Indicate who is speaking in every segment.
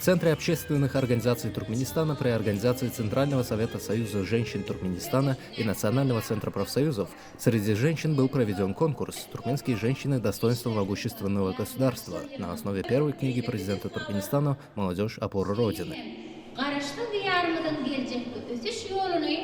Speaker 1: В Центре общественных организаций Туркменистана при организации Центрального совета Союза женщин Туркменистана и Национального центра профсоюзов среди женщин был проведен конкурс «Туркменские женщины. Достоинство могущественного государства» на основе первой книги президента Туркменистана «Молодежь. Опора Родины».
Speaker 2: Garaşsyz Diýarymyzyň geljekki ösüş ýoluny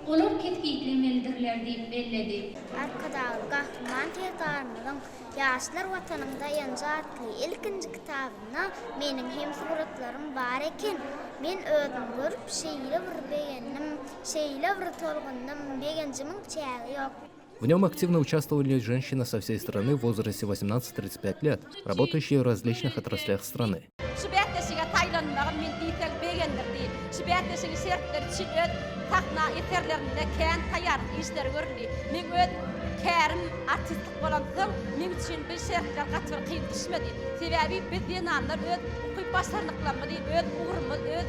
Speaker 2: olar kesgitlemelidirler diýip belledi.
Speaker 3: Arkadagly Gahryman Serdarymyzyň Ýaşlar Watanyň daýanjy atly ilkinji kitabynda meniň hem suratlarym bar eken. Men özüm görüp şeýle bir begendim, şeýle bir tolgundym, begenjimiň çägi ýok.
Speaker 1: В нем активно участвовали женщины со всей страны в возрасте 18-35 лет, работающие в различных отраслях страны.
Speaker 4: Şu bäsleşige saýlanmagym meni diýseň begendirdi. Şu bäsleşigiň şertleri üçin öz sahna eserlerimde kän taýýarlyk işleri görüldi. Meň öz kärim artistlik bolansoň, meň üçin bu şertler gaty bir kyn düşmedi. Sebäbi biz zenanlar öz ukyp-başarnyklarymyzy, öz ugrumyz, öz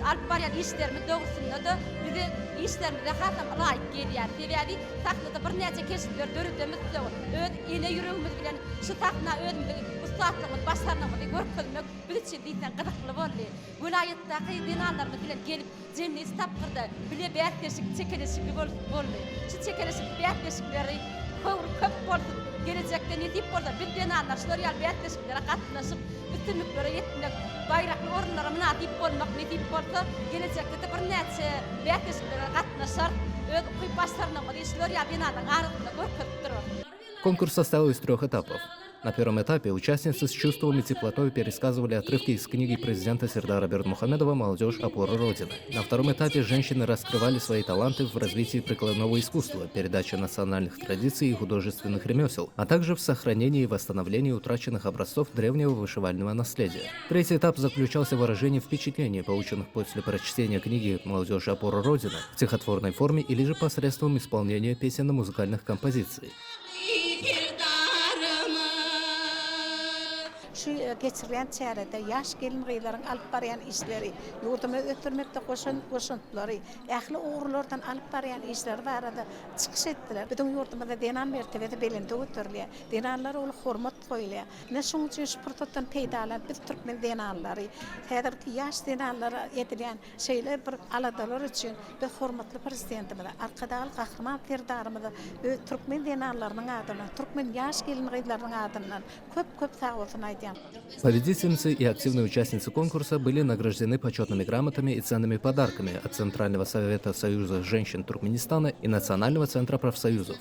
Speaker 4: alyp barýan işlerimiz dogrusynda-da bize işlerimize hasam ylaýyk gelýär. Sebäbi sahnada birnäçe keşpleri döredemizsoň, öz ene ýüregimiz bilen şu sahna özümiziň ussatlygymyzy, başarnygymyzy görkezmek biz üçin diýseň gyzykly boldy. Welaýatdaky zenanlarymyz bilen gelip, jemleýji tapgyrda bile bäsleşik çekeleşikli boldy. Şu çekeleşikli bäsleşikleri höwri köp bolsun! Gelejekde nesip bolsa, biz zenanlar şular ýaly bäsleşiklere gatnaşyp, üstünliklere ýetmek, baýrakly orunlara mynasyp bolmak nesip bolsa, gelejekde-de birnäçe bäsleşiklere gatnaşarys, öz ukyp-başarnygymyzy şular ýaly zenanlaryň arasynda görkezip durarys.
Speaker 1: Конкурс состоял из трех этапов. На первом этапе участницы с чувством и теплотой пересказывали отрывки из книги президента Сердара Бердымухамедова «Молодежь. Опора Родины». На втором этапе женщины раскрывали свои таланты в развитии прикладного искусства, передаче национальных традиций и художественных ремесел, а также в сохранении и восстановлении утраченных образцов древнего вышивального наследия. Третий этап заключался в выражении впечатлений, полученных после прочтения книги «Молодежь. Опора Родины» в стихотворной форме или же посредством исполнения песенно-музыкальных композиций.
Speaker 5: Şu geçirilýän çärede ýaş gelin-gyzlaryň alyp barýan işleri, ýurdumyzy ösdürmekde goşan goşantlary, ähli ugurlardan alyp barýan işleri barada çykyş etdiler. Biziň ýurdumyzda zenan mertebesi belende göterilýär. Zenanlara uly hormat goýulýar. Ine, şonuň üçin şu pursatdan peýdalanyp, biz türkmen zenanlary, häzirki ýaş zenanlara edilýän Şeýle bir aladalar üçin biz hormatly Prezidentimize, Arkadagly Gahryman Serdarymyza öz türkmen zenanlarynyň adyndan, türkmen ýaş gelin-gyzlarynyň adyndan köp-köp sagbolsun aýdýan.
Speaker 1: Победительницы и активные участницы конкурса были награждены почетными грамотами и ценными подарками от Центрального совета Союза женщин Туркменистана и Национального центра профсоюзов.